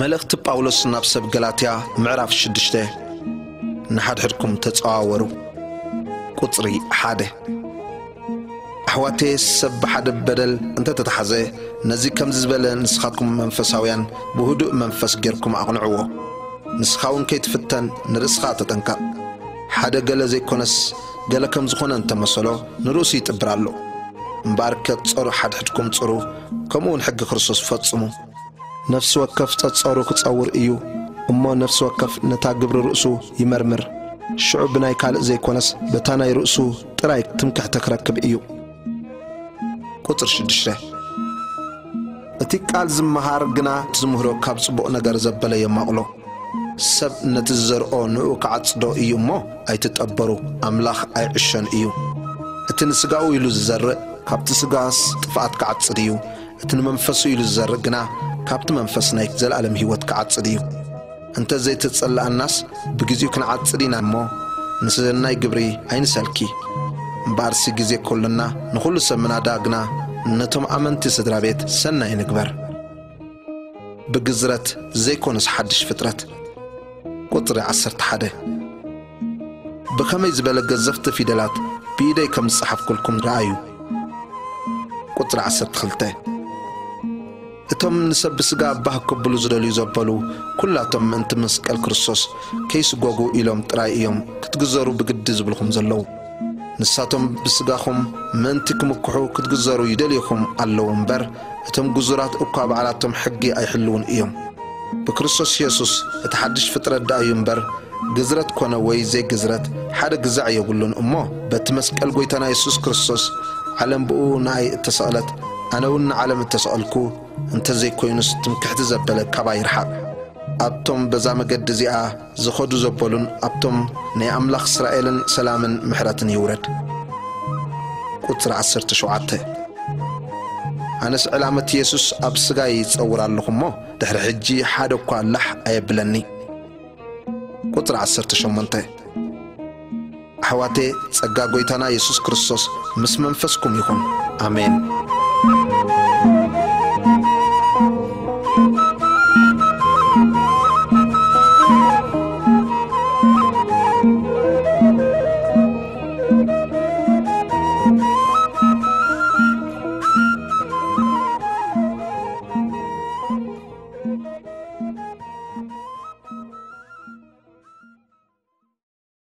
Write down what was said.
መልእኽቲ ጳውሎስ ናብ ሰብ ገላትያ ምዕራፍ ሽዱሽተ። ንሓድሕድኩም ተጸዋወሩ። ቁጽሪ ሓደ። ኣሕዋተየ፣ ሰብ ብሓደ በደል እንተ ተተሓዘ፣ ነዚ ከምዚ ዝበለ ንስኻትኩም መንፈሳውያን ብህዱእ መንፈስ ጌርኩም ኣቕንዕዎ። ንስኻ እውን ከይትፍተን ንርእስኻ ተጠንቀቕ። ሓደ ገለ ዘይኮነስ ገለ ከም ዝኾነ እንተመሰሎ ንርእሱ ይጥብር ኣሎ። እምበኣርከ ጸሩ ሓድሕድኩም ጽሩ፣ ከምኡ እውን ሕጊ ክርስቶስ ፈጽሙ። ነፍሲ ወከፍ ጸጸሩ ክጸውር እዩ እሞ፣ ነፍሲ ወከፍ ነታ ግብሪ ርእሱ ይመርምር። ሽዑ ብናይ ካልእ ዘይኮነስ በታ ናይ ርእሱ ጥራይ ትምክሕቲ ክረክብ እዩ። ቁጽሪ ሽዱሽተ። እቲ ቃል ዝመሃር ግና እቲ ዝምህሮ ካብ ጽቡቕ ነገር ዘበለ የማቕሎ። ሰብ ነቲ ዝዘርኦ ንኡ ክዓጽዶ እዩ እሞ፣ ኣይትጠበሩ፣ ኣምላኽ ኣይዕሾን እዩ። እቲ ንስጋኡ ኢሉ ዝዘርእ ካብቲ ስጋስ ጥፍኣት ክዓጽድ እዩ፣ እቲ ንመንፈሱ ኢሉ ዝዘርእ ግና ካብቲ መንፈስ ናይ ዘለኣለም ህይወት ክዓጽድ እዩ። እንተ ዘይተጸላኣናስ ብግዜኡ ክንዓጽድ ኢና እሞ፣ ንሰናይ ግብሪ ኣይንሰልኪ። እምበኣርሲ ግዜ ከሎና ንኹሉ ሰብ ምናዳ ግና ነቶም ኣመንቲ ስድራ ቤት ሰናይ ንግበር። ብግዝረት ዘይኮነስ ሓድሽ ፍጥረት። ቁጽሪ ዓሰርተ ሓደ። ብኸመይ ዝበለ ገዘፍቲ ፊደላት ብኢደይ ከም ዝጸሓፍኩልኩም ረኣዩ። ቁጽሪ ዓሰርተ ክልተ። እቶም ንሰብ ብስጋ ባህ ክብሉ ዝደልዩ ዘበሉ፣ ኩላቶም ምእንቲ መስቀል ክርስቶስ ከይስጎጉ ኢሎም ጥራይ እዮም ክትግዘሩ ብግዲ ዝብልኹም ዘለዉ። ንሳቶም ብስጋኹም ምእንቲ ክምክሑ ክትግዘሩ ይደልዩኹም ኣለዉ እምበር፣ እቶም ግዙራት እኳ ባዕላቶም ሕጊ ኣይሕልዉን እዮም። ብክርስቶስ የሱስ እቲ ሓድሽ ፍጥረት ደኣ እዩ እምበር፣ ግዝረት ኮነ ወይ ዘይግዝረት ሓደ ግዛዕ የብሉን እሞ፣ በቲ መስቀል ጐይታና የሱስ ክርስቶስ ዓለም ብኡ ንኣይ እተሰቕለት፣ ኣነ እውን ንዓለም እተሰቐልኩ፣ እንተ ዘይኮይኑስ ትምክሕቲ ዘበለ ካባይ ይርሓቕ። ኣብቶም በዛ መገዲ እዚኣ ዝኸዱ ዘበሉን ኣብቶም ናይ ኣምላኽ እስራኤልን ሰላምን ምሕረትን ይውረድ። ቁጽሪ ዓሰርተ ሸውዓተ። ኣነስ ዕላመት የሱስ ኣብ ስጋይ ይጸውር ኣለኹ እሞ፣ ድሕሪ ሕጂ ሓደ እኳ ላሕ ኣየብለኒ። ቁጽሪ ዓሰርተ ሸሞንተ። ኣሕዋቴ፣ ጸጋ ጐይታና የሱስ ክርስቶስ ምስ መንፈስኩም ይኹን። ኣሜን።